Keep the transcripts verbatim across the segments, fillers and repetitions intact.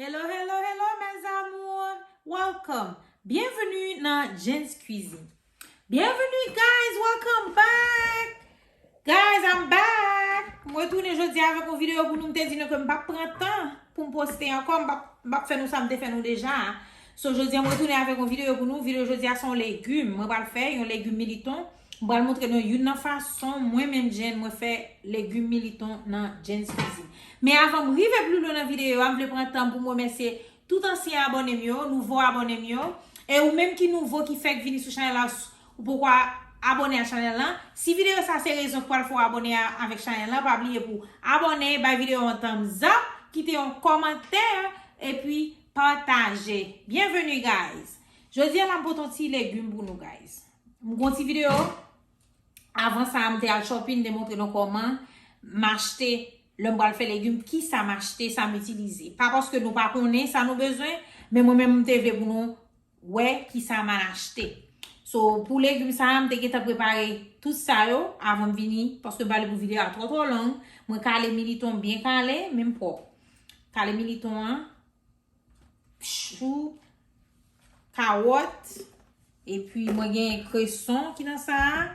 Hello, hello, hello, mes amours. Welcome. Bienvenue dans Jen's Cuisine. Bienvenue, guys. Welcome back. Guys, I'm back. M retounen jodi avèk yon videyo pou nou. M te di nou ke m p ap pran tan pou m poste ankò. M p ap, m p ap fè nou sa m te fè nou deja. So, jodi a, m retounen avèk yon videyo pou nou. Videyo jodi a se yon legim. Mwen pral fè yon legim militon. M pral montre nou youn nan fason mwen menm Jenn mwen fè legim militon nan Jen's Cuisine. Men avan m rive pli lwen nan videyo a, m vle pran tan pou m remèsye tout ansyen abòne m yo, nouvo abòne m yo, e ou menm ki nouvo ki fèk vini sou chanèl la, ou poko abòne a chanèl la. Si videyo sa se rezon k pral fè w abòne a, avèk chanèl la, pa bliye pou abòne, bay videyo an thumbs up, kite yon kòmantè, epi pataje. Bienvenue, guys! Jodi a la m pote yon ti legim pou nou, guys. M gon ti videyo. Avan sa, m te al shopping, m te montre nou kòman m achte, lè m pral fè legim, kisa m achte, sa m itilize. Pa paske nou pa konnen sa nou bezwen, men mwen menm m te vle pou nou wè kisa m al achte. So, pou legim sa, m te gentan prepare tout sa yo avan m vini, paske m pale pou videyo a twò twò long. Mwen kale militon byen kale, men m pwòp. Kale militon an, chou, kawòt, epi mwen gen kreson ki nan sa a.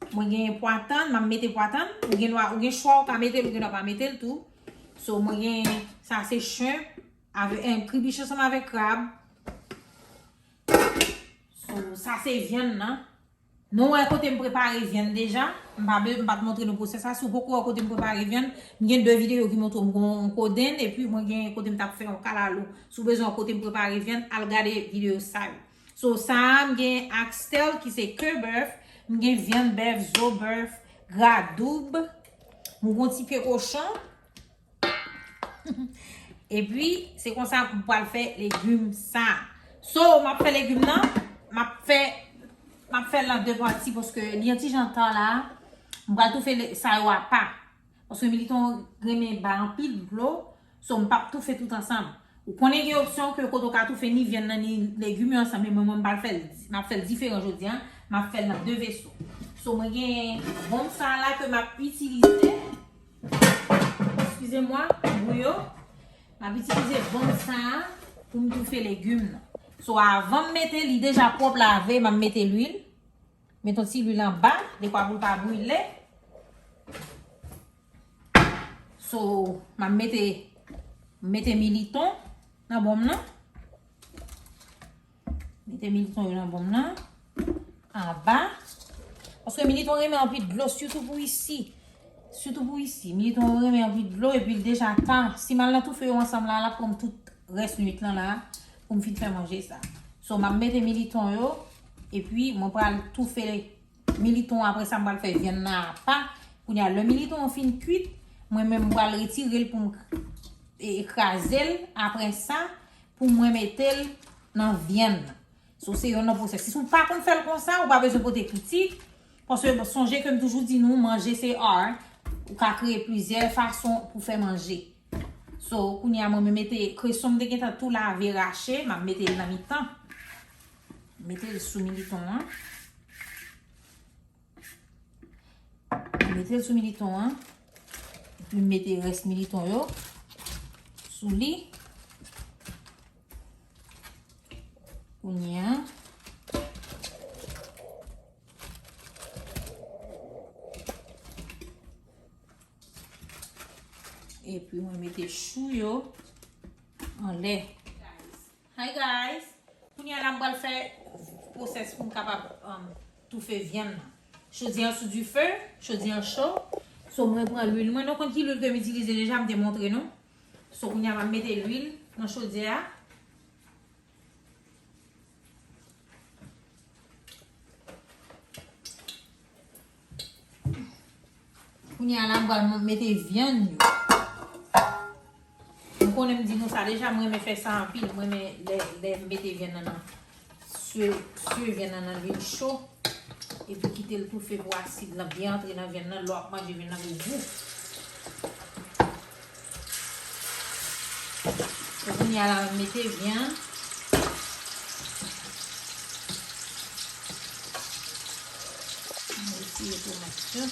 Mwen gen pwa tann, m ap mete pwa tann. Ou gen dwa, ou gen chwa, ou ka mete l, ou gen dwa pa mete l tou. So, mwen gen, sa se shrimp, avè, eh, kribiche ansanm avèk krab. So, sa se vyann nan. Nou wè kote m prepare vyann deja. M pa be-, m pa t montre nou pwosès la. Si w poko wè kote m prepare vyann, m gen de videyo ki montre w. M gen yon kodenn, epi mwen gen kote m t ap fè yon kalalou. Si w bezwen wè kote m prepare vyann, al gade videyo sa yo. So, sa a, m gen oxtail ki se ke bèf, m gen vyann bèf, zo bèf, gra doub, m gen yon ti pye kochon. Epi, se konsa m pral fè legim sa. So, m ap fè legim nan, m ap fè, m ap fè l an de pati paske li yon ti jan ta la. M pral toufe le-, sa yo apa. Paske militon renmen bay anpil dlo, so m p ap toufe tout ansanm. Ou konnen gen opsyon ke kote w ka toufe ni vyann nan ni legim yo ansanm, men mwen, mwen m pral fè l, m ap fè l diferan jodi a. M ap fè l nan de veso. So, mwen gen bonm sa la ke m ap itilize. Eskize mwa, bouyo. M ap itilize bonm sa a pou m toufe legim nan. So, avan m mete li deja pwòp lave, m ap mete lwil. Mete yon ti lwil anba, dekwa pou l pa brile. So, m ap mete, mete militon nan bonm nan. Mete militon yo nan bonm nan. Anba. Paske militon renmen anpil dlo, sitou pou isi. Sitou pou isi. Militon renmen anpil dlo, epi l deja ta. Si m al nan toufe yo ansanm la, l ap pran m tout rès nwit lan la, pou m fin fè manje sa. So, m ap mete militon yo, epi mwen pral toufe militon, apre sa, m pral fè vyann nan apa. Kounye a, lè militon an fin kuit, mwen menm, m pral retire l pou m, e, kraze l. Apre sa, pou mwen mete l nan vyann nan. So, se youn nan pwosès. Si w pa konn fè l konsa, ou pa bezwen pote kouti. Paske sonje ke m toujou di nou, manje se art. Ou ka kreye plizyè fason pou fè manje. So, kounye a, mwen, mwen mete kreson m te gentan tou lave, rache, m ap mete l nan mitan. Mete l sou militon an. Mete l sou militon an. Epi m mete rès militon yo sou li. Kounye a. Epi mwen mete chou yo anlè. Hi guys! Kounye a la m pral fè pwosès pou m kapab, um, toufe vyann nan. Chodyè an sou dife, chodyè an cho. So mwen pran lwil mwen, nou konn ki lwil ke m itilize deja, m te montre nou. So kounye a m ap mete lwil nan chodyè a. Kounye a la, m pral mete vyann yo. M konnen m di nou sa deja, mwen renmen fè sa anpil. Mwen renmen lè, lè m mete vyann nan nan, swe, swe vyann nan nan lwil cho. Epi kite l toufe pou asid lan byen antre nan vyann nan. Lè w ap manje vyann nan pou gou. So, kounye a la, m mete vyann. M retire tomat yo.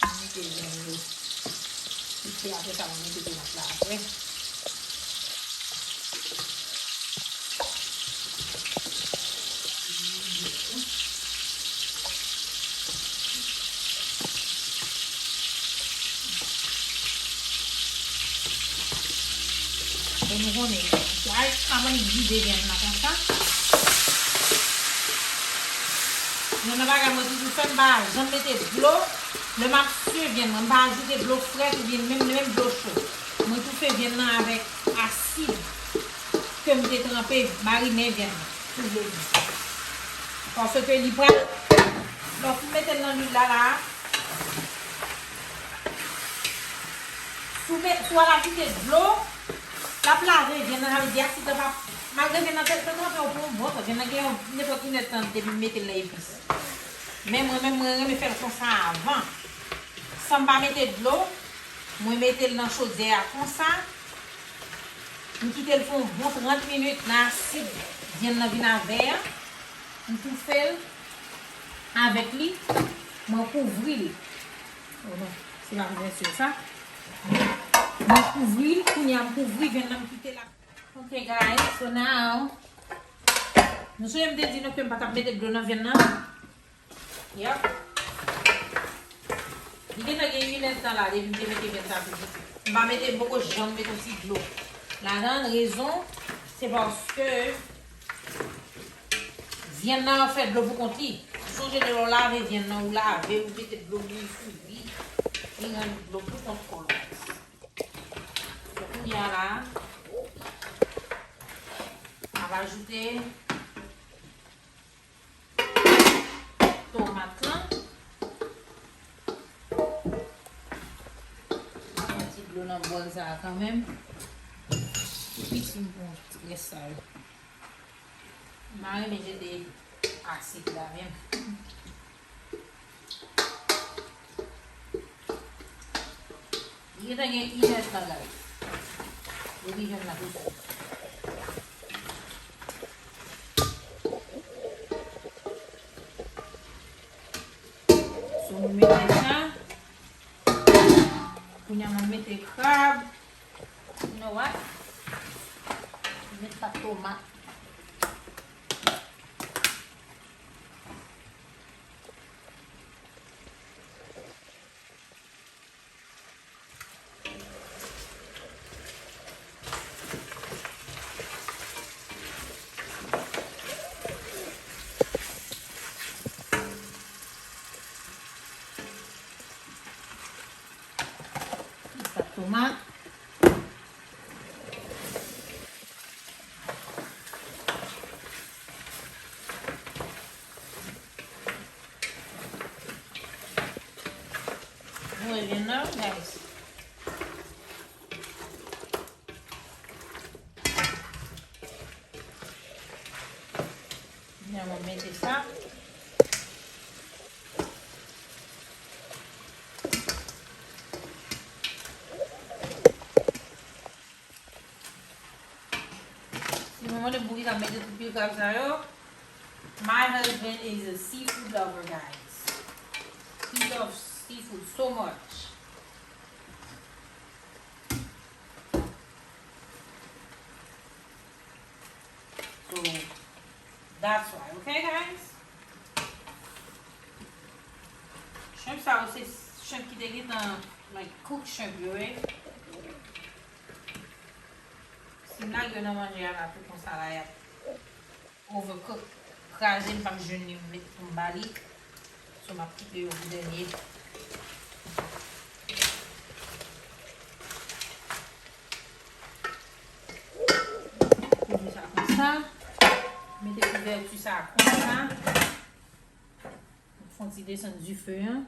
M mete vyann yo. Tout E apre sa, mwen mete tomat la apre. E nou konnen, guys, kòman li vide vyann nan konsa. Yon nan bagay mwen toujou fè, m pa janm mete dlo. Lè m ap sye vyann mwen, m pa ajoute dlo frèt oubyen menm, menm dlo cho. Mwen toufe vyann nan avèk asid ke m te tranpe, marinen vyann nan, si w vle di. Paske li pral, lè w fin mete l nan lwil la, la, si w met, si w al ajoute dlo, l ap lave vyann nan, sa vle di asid la p ap, malgre vyann nan te, te tranpe pou yon bon tan, vyann nan gen yon nenpòt inèdtan depi m mete l nan epis. Men mwen menm, mwen renmen fè l konsa avan. San m pa mete dlo, mwen mete l nan chodyè a konsa. M kite l fè yon bon trant minit nan asid vyann nan vin avè a. M toufe l avèk li. Mwen kouvri l. Oh non, se pa kouvèti sa. Mwen kouvri l, kounye a m kouvri vyann nan, m kite l ap. Ok, guys, so now, nou sonje m te di nou ke m pa t ap mete dlo nan vyann nan? Yep. Li gentan gen inèdtan la, depi m te mete vyann sa sou bouton. M pa mete, m poko janm mete yon ti dlo ladan l. Rezon, se paske vyann nan fè dlo pou kont li. Ou sonje lè w lave vyann nan, ou lave, ou mete dlo bouyi sou li, li rann dlo pou kont kò l. Kounye a la, m ap ajoute tomat lan. Yon ti dlo nan bòl sa a kanmenm. Epi si m pran rès sa yo. M pa renmen jete asid la menm. Li gentan gen inèdtan, guys. Depi vyann nan tou fèt. So, mwen mete sa. Kounye a mwen mete krab. You know what? Mwen met sa tomat. Sa tomat. Nou wè vyann nan, guys. Vyann nan mete sa. Si nou konnen poukisa m mete tout pil krab sa yo. My husband is a seafood lover, guys. He loves seafood so much. So, that's why, okay, guys? Shrimp sa yo se shrimp ki te gentan, like, cook shrimp yo, right? Si m lage yo nan manje a la tou konsa la, y ap overcook. Kraze, m p ap jwenn li, m met pou m ba li. So, m ap kite yo pou dènye. Kouvri sa konsa. Mete kouvèti sa konsa. Fè yon ti desann dife an.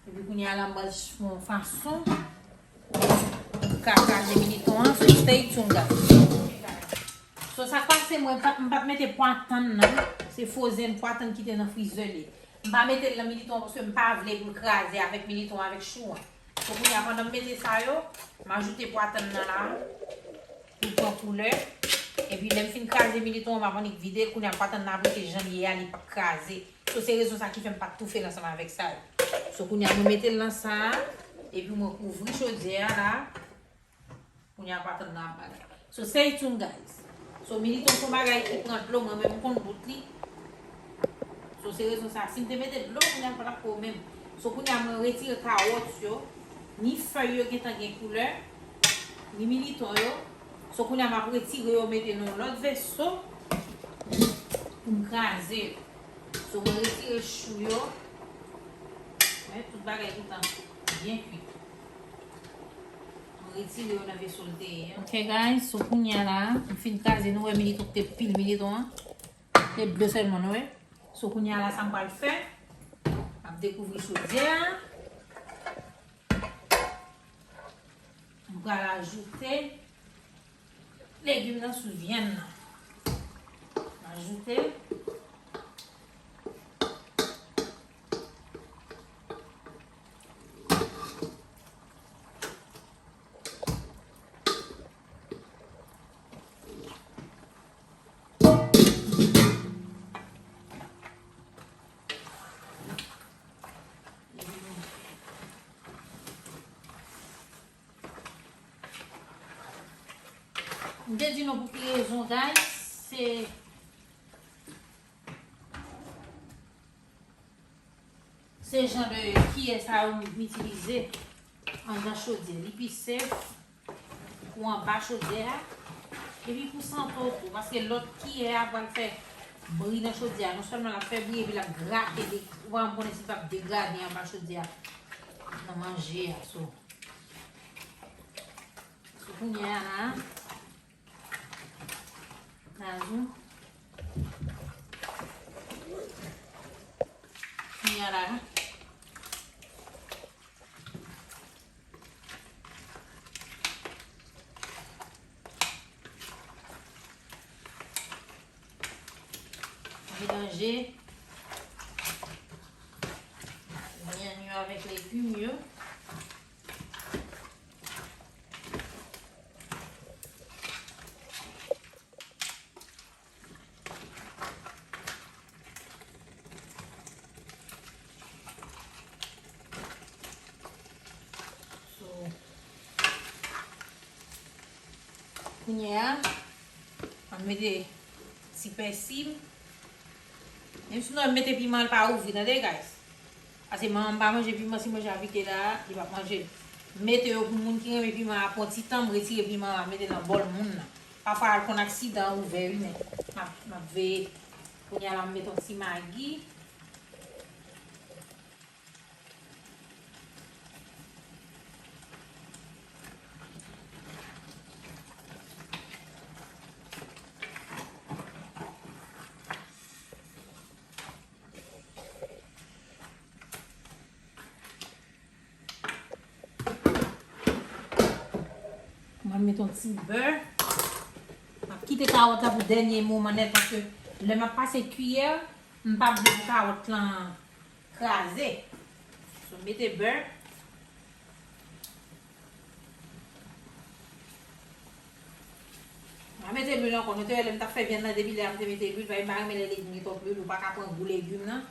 Epi kounye a la, m pral fè yon fason pou m ka kraze militon an. So, stay tuned, guys. So, sa k pase, mwen pa, m pa t mete pwa tann nan. Se frozen pwa tann ki te nan freezer li. M pa mete l nan militon an paske m pa vle pou l kraze avèk militon an, avèk chou an. So, kounye a, pandan m mete sa yo, m ajoute pwa tann nan la pou l pran koulè. Epi, lè m fin kraze militon an, m ap annik vide l. Kounye a, pwa tann nan ap rete jan l ye a, li p ap kraze. So, se rezon sa ki fè m pa t toufe l ansanm avèk sa yo. So, kounye a, nou mete l nan sa a. Epi mwen kouvri chodyè a la. Kounye a pa tann nan ap bagay. So, stay tuned, guys. So, militon se yon bagay ki pran dlo, mwen menm m konn bout li. So, se rezon sa. Si m te mete dlo, kounye a l pa t ap ko menm. So, kounye a mwen retire kawòt yo. Ni fèy yo gentan gen koulè, ni militon yo. So, kounye a m ap retire yo, mete nan yon lòt veso pou m kraze yo. So, mwen retire chou yo. Men, tout bagay gentan byen kwit. Mwen retire yo nan veso l te ye an. Ok, guys, so kounye a la, m fin kraze, nou wè militon te pil militon an. Se dlo sèlman, nou wè. So kounye a la, sa m pral fè, m ap dekouvri chodyè a. M pral ajoute legim nan sou vyann nan. M ajoute. M te di nou pou ki rezon, guys, se, se jan de kiyè sa yo m itilize anndan chodyè. Li pi sef pou anba chodyè a, epi pou sante w tou, paske lòt kiyè a pral fè bri nan chodyè a. Non sèlman l ap fè bri, epi l ap grate, de, ou pa konn si l p ap degrade anba chodyè a nan manje a. So, so kounye a la, Nazou. Kounye a la, melanje vyann yo avèk legim yo. So, kounye a, m ap mete ti pèsi m. Menm si nou wè m mete piman, l pa ouvri, tande, guys. Paske manman m pa manje piman, si manje a pike la, li p ap manje l. M mete yo pou moun ki renmen piman a, pran ti tan, m retire piman an, mete nan bòl moun nan. Pafwa, l konn aksidan ouvè, wi, men m ap, m ap veye. Kounye a la, m mete yon ti magi. Mwen met yon ti bè. M ap kite kawòt la pou dènye moman nèt, paske lè m ap pase kiyè, m pa vle pou kawòt lan kraze. So, mete bè. M a mete lwil ankò. Nou te wè lè m t ap fè vyann nan, depi lè a m te mete lwil, paske m pa renmen lè legim gen twòp lwil, ou pa ka pran gou legim nan.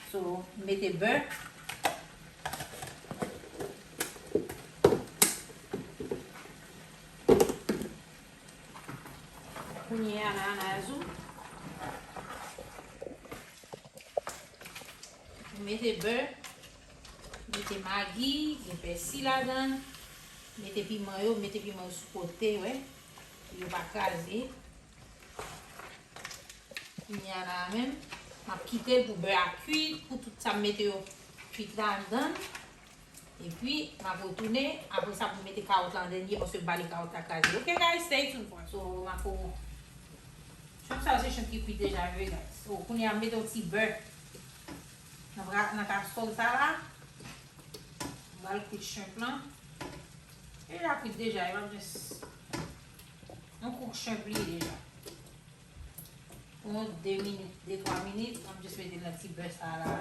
So, m mete bè. Kounye a la, Nazou. Mete bè, mete magi, gen pèsi ladan. Mete piman yo, mete piman yo sou kote, wè. Pou yo pa kraze. Kounye a la menm, m ap kite l pou bè a kwit, pou tout sa m mete yo kwit ladan. Epi, m ap retounen, apre sa, pou mete kawòt la an dènye, paske m pa vle kawòt la kraze. Ok, guys, stay tuned for. So, m ap, shrimp sa, se shrimp ki kwit deja, wi, guys. So, kounye a, m mete yon ti bè nan, nan kaswòl sa la. M pral kwit shrimp lan. Deja kwit deja, e pa just yon kouk shrimp li ye deja. Pou yon de minit, de twa minit, m ap just mete nan ti bè sa la.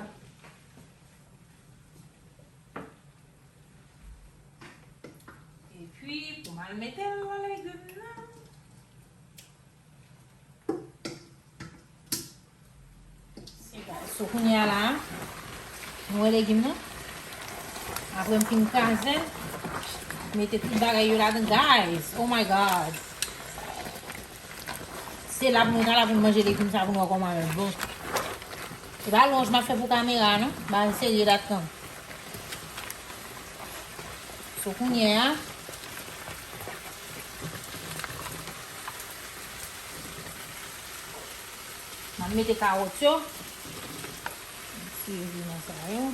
Epi, pou m al mete l nan legim nan. Se guys, so kounye a la, nou wè legim nan? Apre m fin kraze, mete tout bagay yo ladan, guys. Oh my God. Se la pou nou ta la pou nou manje legim sa pou nou wè kòman yo bon. E pa lwanj m ap fè pou kamera non. Bagay serye dat kan. So kounye a, m ap mete kawòt yo. Ti piman sa yo.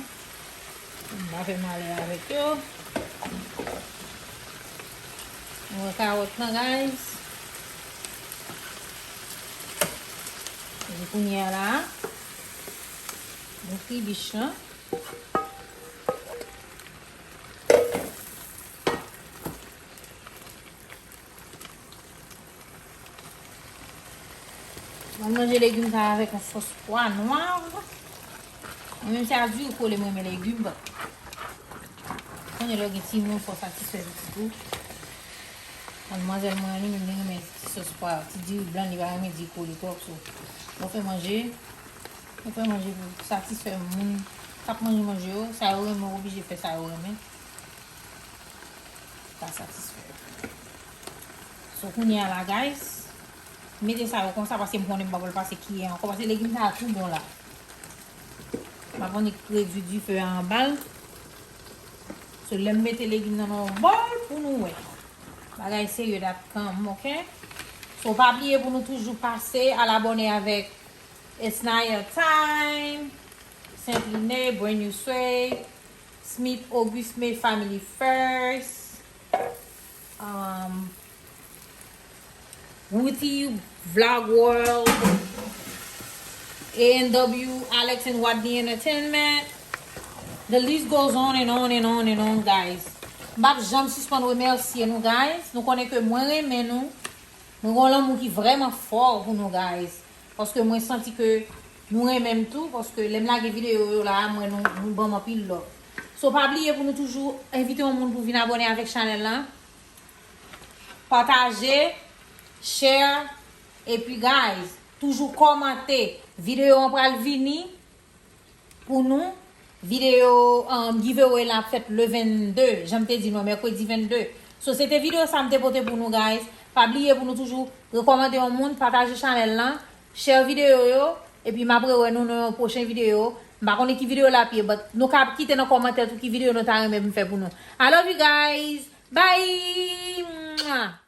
M pa fè malè avèk yo. Nou wè kawòt lan, guys. Epi kounye a la, nou fri bich lan. Mwen manje legim sa avèk yon sòs pwa nwa. Mwen menm se a diri kole mwen renmen legim, but konnen lè w gen timoun fò w satisfè pitit ou. Manmwazèl mwen li menm li renmen ti sòs pwa, ti diri blan, li pa renmen diri kole twòp, so mwen fè manje, mwen fè manje pou satisfè moun k ap manje manje yo, sa yo renmen, w oblije fè sa yo renmen. Pa satisfè. So kounye a la, guys, mete sa yo konsa paske m konnen m pa pral pase kiyè ankò paske legim sa a tou bon la. M ap annik redui dife a anba l. So lè m mete legim nan nan yon bòl pou nou wè. Bagay serye dat kanm, ok? So pa bliye pou nou toujou pase al abòne avèk It's Naya Time, Saint Line, Brand New Sway, Smith Auguste May Family First, um, Ruthie Vlog World, A and W, Alex and Wadney Entertainment. The list goes on and on and on and on, guys. M p ap janm sispann remèsye nou, guys. Nou konnen ke mwen renmen nou. Mwen gen yon lanmou ki vrèman fò pou nou, guys. Paske mwen santi ke nou renmen m tou. Paske lè m lage videyo yo la, mwen nou, nou ban m anpil love. So, pa bliye pou nou toujou envite yon moun pou vin abòne avèk chanèl lan. Pataje, share, epi, guys, toujou kòmante. Videyo an pral vini pou nou. Videyo, um, giveaway la ap fèt le vennde, jan m te di nou, mèkredi vennde. So, se te videyo sa m te pote pou nou, guys. Pa bliye pou nou toujou rekòmande yon moun, pataje chanèl lan, share videyo yo, epi m ap rewè nou nan yon pwochen videyo. M pa konnen ki videyo l ap ye, but nou ka kite nan kòmantè tou ki videyo nou ta renmen m fè pou nou. I love you guys. Bye! Mwah!